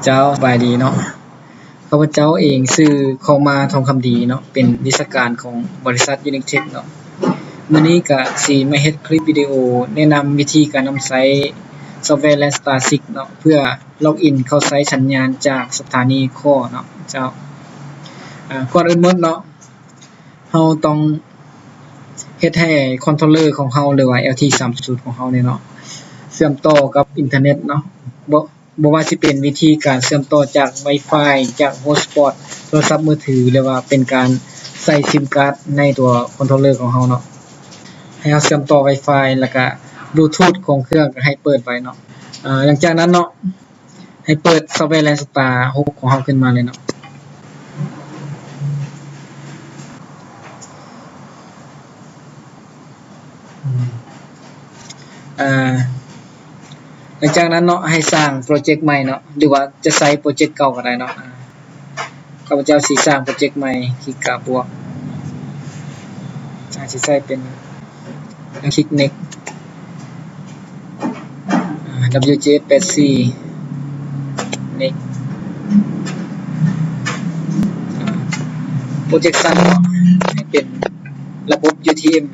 ເຈົ້າ ສະບາຍດີເນາະ. ຂ້າພະເຈົ້າເອງຊື່ ຄອງມາ ທອງຄຳດີເນາະ, ເປັນວິຊາການຂອງບໍລິສັດ Unitech ເນາະ. ມື້ນີ້ກະຊິມາເຮັດຄລິບວິດີໂອແນະນຳວິທີການນຳໃຊ້ຊອບແວ LANstar ຊິກເນາະ ເພື່ອລັອກອິນເຂົ້າໃຊ້ສັນຍານຈາກສະຖານີຄໍເນາະເຈົ້າ. ອາ ກ່ອນອື່ນໝົດເນາະ ເຮົາຕ້ອງເຮັດໃຫ້ຄອນໂທລເລີຂອງເຮົາ ຫຼືວ່າ ແອລທີສາມສິບສູນຂອງເຮົານີ້ເນາະ ເຊື່ອມຕໍ່ກັບອິນເຕີເນັດເນາະ. ບໍ່ ບໍ່ວ່າຊິເປັນວິທີການເຊື່ອມຕໍ່ຈາກ Wi-Fi ຈາກ Hotspot ໂທລະສັບມືຖື ຫຼືວ່າເປັນການໃສ່ SIM card ໃນຕົວຄອນໂທລເລີຂອງເຮົາເນາະ. ໃຫ້ເຮົາເຊື່ອມຕໍ່ Wi-Fi ແລ້ວກະ Bluetooth ຂອງເຄື່ອງກະໃຫ້ເປີດໄວ້ເນາະ. ອາ ຫຼັງຈາກນັ້ນເນາະ ໃຫ້ເປີດຊອບແວ LANstar ຫົກຂອງເຮົາຂຶ້ນມາເລີຍເນາະ. ອາ ຫຼັງຈາກນັ້ນເນາະ ໃຫ້ສ້າງໂປຣເຈັກໃໝ່ເນາະ ຫຼືວ່າຈະໃຊ້ໂປຣເຈັກເກົ່າກະໄດ້ເນາະ. ອາ ຂ້າພະເຈົ້າຊິສ້າງໂປຣເຈັກໃໝ່ ຄລິກກາບວກ ອາ ຊິໃຊ້ເປັນ ຄລິກ Next ອາ WJ ແປດສີ່ Next ອາ Projection ເນາະ ໃຫ້ເປັນລະບົບ UTM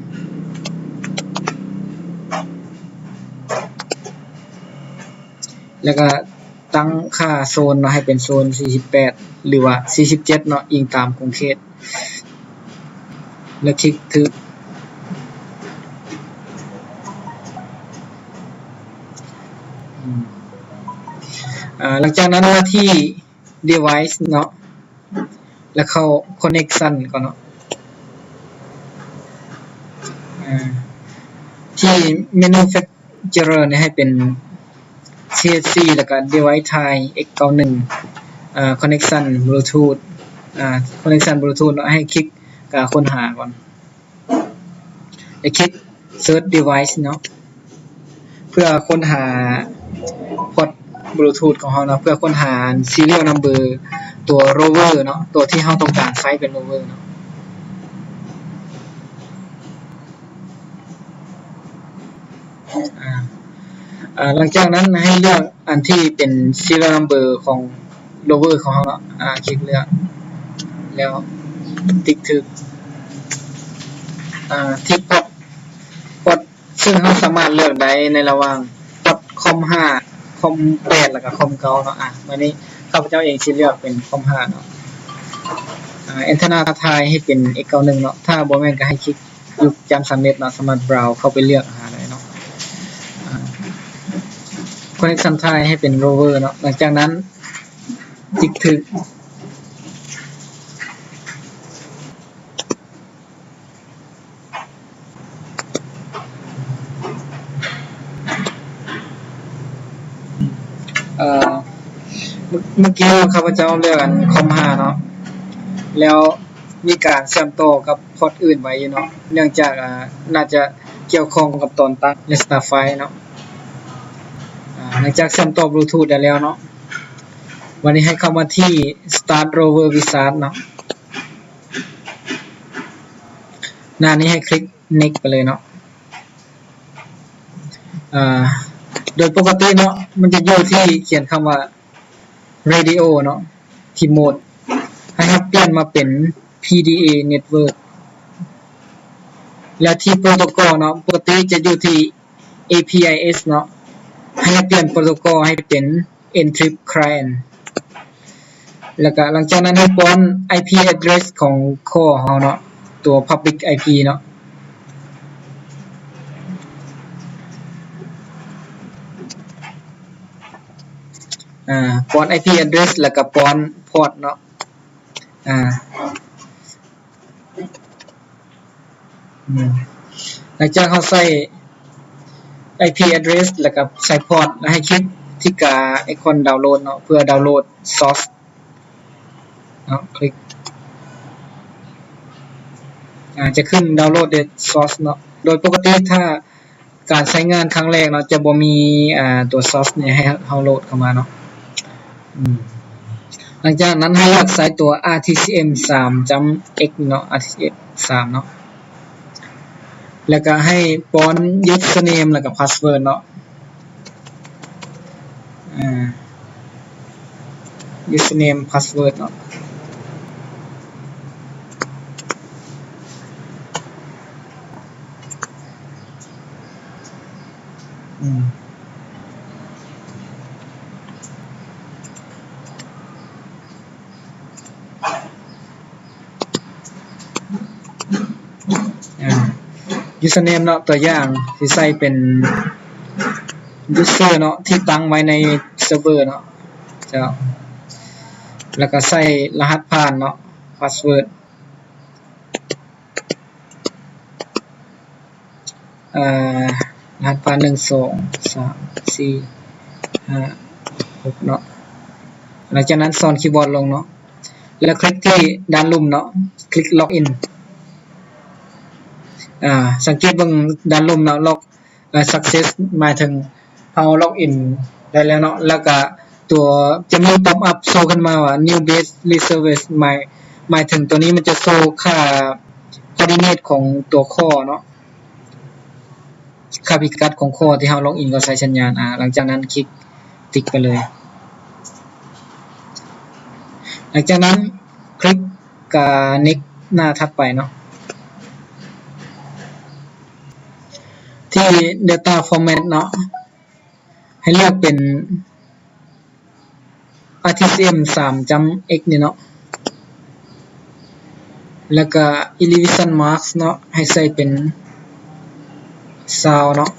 ແລ້ວກະຕັ້ງຄ່າໂຊນເນາະ ໃຫ້ເປັນໂຊນສີ່ສິບແປດ ຫຼືວ່າສີ່ສິບເຈັດເນາະ ອີງຕາມຂົງເຂດ ແລ້ວຄລິກຖືກ. ອາ ຫຼັງຈາກນັ້ນມາທີ່ Device ເນາະ ແລ້ວເຂົ້າ Connection ກ່ອນເນາະ. ອາ ທີ່ Manufacturer ນີ້ໃຫ້ເປັນ CHC ແລ້ວກະ Device Type ເອັກເກົ້າໜຶ່ງ ອາ Connection Bluetooth ອາ Connection Bluetooth ເນາະ ໃຫ້ຄລິກກາຄົ້ນຫາກ່ອນ ແລ້ວຄລິກ Search Device ເນາະ ເພື່ອຄົ້ນຫາພອດ Bluetooth ຂອງເຮົາເນາະ ເພື່ອຄົ້ນຫາ serial number ຕົວ rover ເນາະ ຕົວທີ່ເຮົາຕ້ອງການໃຊ້ເປັນ rover ເນາະ. ອາ ອາ ຫຼັງຈາກນັ້ນໃຫ້ເລືອກອັນທີ່ເປັນ serial number ຂອງ rover ຂອງເຮົາເນາະ. ອາ ຄລິກເລືອກ ແລ້ວຕິກຖືກ. ອາ ທີ່ພອດ ພອດ ເຊິ່ງເຮົາສາມາດເລືອກໄດ້ໃນລະຫວ່າງພອດ Com ຫ້າ Com ແປດ ແລ້ວກະ Com ເກົ້າເນາະ. ອາ ບາດນີ້ຂ້າພະເຈົ້າເອງຊິເລືອກເປັນ Com ຫ້າເນາະ. ອາ Antenna Type ໃຫ້ເປັນ ເອັກເກົ້າໜຶ່ງເນາະ ຖ້າບໍ່ແມ່ນກະໃຫ້ຄລິກ ຢູ່ຈ້ຳສາມເມັດເນາະ ສາມາດ browse ເຂົ້າໄປເລືອກຫາໄດ້ເນາະ. ອາ Connection Type ໃຫ້ເປັນ rover ເນາະ. ຫຼັງຈາກນັ້ນຕິກຖືກ. ເອີ ເມື່ອ ເມື່ອກີ້ເນາະ ຂ້າພະເຈົ້າເລືອກອັນ Com ຫ້າເນາະ ແລ້ວມີການເຊື່ອມຕໍ່ກັບພອດອື່ນໄວ້ຢູ່ເນາະ ເນື່ອງຈາກ ອາ ໜ້າຈະກ່ຽວຂ້ອງກັບຕອນຕັ້ງ LANstar five ເນາະ. ອາ ຫຼັງຈາກເຊື່ອມຕໍ່ Bluetooth ໄດ້ແລ້ວເນາະ ບາດນີ້ໃຫ້ເຂົ້າມາທີ່ Start Rover Wizard ເນາະ. ໜ້ານີ້ໃຫ້ຄລິກ Next ໄປເລີຍເນາະ. ອາ ໂດຍປົກກະຕິເນາະ ມັນຈະຢູ່ທີ່ຂຽນຄຳວ່າ Radio ເນາະ ທີ່ Mode ໃຫ້ເຮົາປ່ຽນມາເປັນ PDA Network ແລ້ວທີ່ Protocol ເນາະ ປົກກະຕິຈະຢູ່ທີ່ APIS ເນາະ ໃຫ້ເຮົາປ່ຽນ Protocol ໃຫ້ເປັນ Encrypt Client ແລ້ວກະຫຼັງຈາກນັ້ນໃຫ້ປ້ອນ IP address ຂອງຄໍເຮົາເນາະ ຕົວ Public IP ເນາະ. ອາ ປ້ອນ IP address ແລ້ວກະປ້ອນ port ເນາະ. ອາ ອືມ ຫຼັງຈາກເຮົາໃສ່ IP address ແລ້ວກະໃສ່ port ແລ້ວໃຫ້ຄລິກທີ່ກາໄອຄອນ download ເນາະ ເພື່ອ download source ເນາະ ຄລິກ ອາ ຈະຂຶ້ນ download the source ເນາະ. ໂດຍປົກກະຕິຖ້າ ການໃຊ້ງານຄັ້ງແລກເນາະ ຈະບໍ່ມີ ອາ ຕົວ source ນີ້ໃຫ້ເຮົາໂຫຼດເຂົ້າມາເນາະ. ອືມ ຫຼັງຈາກນັ້ນໃຫ້ເລືອກໃຊ້ຕົວ RTCM ສາມຈ້ຳ X ເນາະ RTCM ສາມເນາະ ແລ້ວກະໃຫ້ປ້ອນ username ແລ້ວກະ password ເນາະ. ອາ username password ເນາະ ອືມ ອ່າ username ເນາະ ຕົວຢ່າງຊິໃສ່ເປັນ user ເນາະ ທີ່ຕັ້ງໄວ້ໃນເຊີເວີເນາະ ເຈົ້າ ແລ້ວກໍໃສ່ລະຫັດຜ່ານເນາະ password ເອີ ລະຫັດຜ່ານ ໜຶ່ງ ສອງ ສາມ ສີ່ ຫ້າ ຫົກ ເນາະ ຫຼັງຈາກນັ້ນສອນຄີບອດລົງເນາະ ແລ້ວຄລິກທີ່ດ້ານລຸ່ມເນາະ ຄລິກ login ອ່າ ສັງເກດເບິ່ງດ້ານລຸ່ມເນາະ log ເອີ success ໝາຍເຖິງເຮົາ login ໄດ້ແລ້ວເນາະ ແລ້ວກະຕົວຈະມີ pop up ໂຊຂຶ້ນມາວ່າ new base reserve ໝາຍ ໝາຍເຖິງຕົວນີ້ມັນຈະໂຊຄ່າ coordinate ຂອງຕົວ core ເນາະ ຄ່າພິກັດຂອງ core ທີ່ເຮົາ login ເຂົ້າໃຊ້ສັນຍານ ອ່າ ຫຼັງຈາກນັ້ນຄລິກຕິກໄປເລີຍ ຫຼັງຈາກນັ້ນຄລິກກາ next ໜ້າຖັດໄປເນາະ ທີ່ data format ເນາະ ໃຫ້ເລືອກເປັນ RTCM ສາມຈ້ຳ X ນີ້ເນາະ ແລ້ວກະ elevation mask ເນາະ ໃຫ້ໃສ່ເປັນ ຊາວ ເນາະ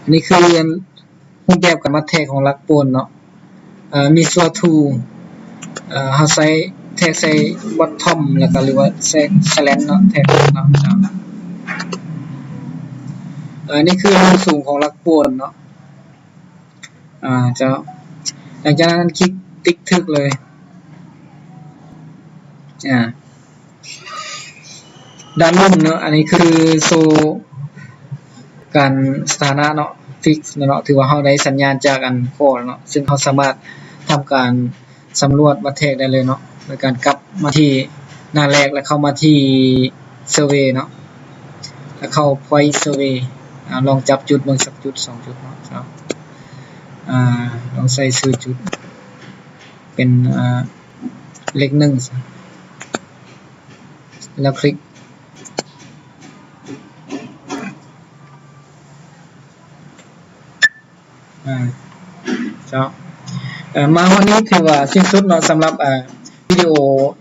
ອັນນີ້ຄື ຮູບແບບການວັດແທກຂອງຫຼັກໂປນເນາະ ເອີ ມີສ່ວນທູ ເອີ ເຮົາໃຊ້ແທກໃສ່ bottom ແລ້ວກໍ ຫຼືວ່າແທກ slant ເນາະ ແທກເນາະ ເອີ ນີ້ຄືຮູບສູງຂອງຫຼັກໂປນເນາະ ອ່າ ເຈົ້າ ຫຼັງຈາກນັ້ນຄລິກຕິກຖືກເລີຍ ອ່າ ດ້ານລຸ່ມເນາະ ອັນນີ້ຄືໂຊການສະຖານະເນາະ fix ເນາະ ຖືວ່າເຮົາໄດ້ສັນຍານຈາກອັນ core ເນາະ ຊຶ່ງເຮົາສາມາດທຳການສຳຫຼວດວັດແທກໄດ້ເລີຍເນາະ ໂດຍການກັບມາທີ່ໜ້າແລກ ແລ້ວເຂົ້າມາທີ່ survey ເນາະ ແລ້ວເຂົ້າ point survey ອາ ລອງຈັບຈຸດເບິ່ງສັກຈຸດສອງຈຸດເນາະ ອາ ລອງໃສ່ຊື່ຈຸດເປັນ ອາ ເລກໜຶ່ງ ແລ້ວຄລິກ ອ່າ ເຈົ້າ ເອີ ມາຮອດນີ້ຖືວ່າສິ້ນສຸດເນາະ ສຳລັບ ເອີ ວິດີໂອ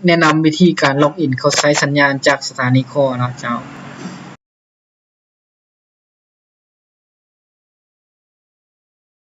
ແນະນຳວິທີການ login ເຂົ້າໃຊ້ສັນຍານຈາກສະຖານີ core ເນາະ ເຈົ້າ.